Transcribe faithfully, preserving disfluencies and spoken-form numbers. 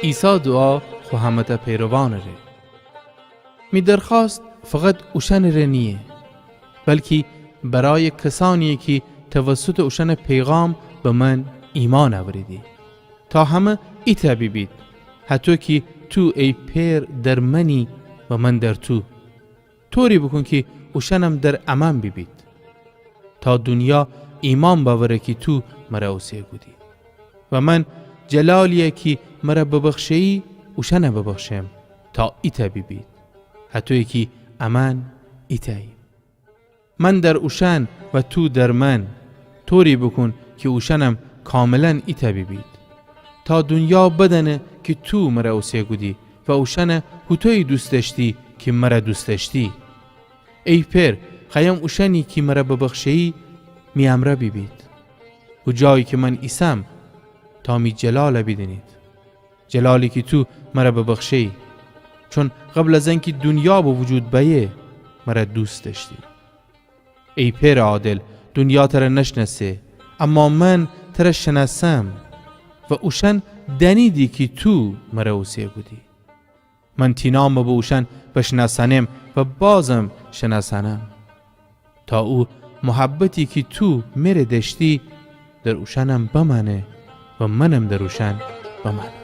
عیسی دوعا خو همه‌تأ پیروانٚ ره. می درخوأست فقط اوشأنٚ ره نییه، بلکی برای کسأنییه کی توسطٚ اوشأنٚ پیغام به من ایمأن اوریدی، تا همه ایتأ بیبید، هطو کی تو ای پئر در منی و من در تو. طوری بوکون کی اوشأنم در امأن بیبید، تا دونیا ایمأن بأوره کی تو مر اوسه کودی. و من جلالیی کی مر ببخشه‌یی اوشأن ببخشم، تا ایتأ بیبید، هطویی کی امأن ایتأییم. من در اوشأن و تو در من، طوری بوکون کی اوشأنم کاملا ایتأ بیبید، تا دونیا بدأنه کی تو مر اوسه کودی و اوشأن هوطویی دوست دأشتی کی مر دوست دأشتی. ای پئر، خوأیم اوشأنی کی مر ببخشه‌یی می امرأ بیبید، هو جایی کی من ایسم، تا می جلال بیدینید، جلالی کی تو مر ببخشه‌یی، چون قبل از انکی دونیا به وجود بأیه مر دوست دأشتی. ای پئرٚ عادل، دونیا تر نشنأسه، اما من تر شنأسم و اوشأن دأنیدی کی تو مر اوسه کودی. من تی نام به اوشأن بشنأسأنم و بازم شنأسأنم، تا او محبتی کی تو مر دأشتی در اوشأنم بمأنه و منم در اوشأن بمأنم.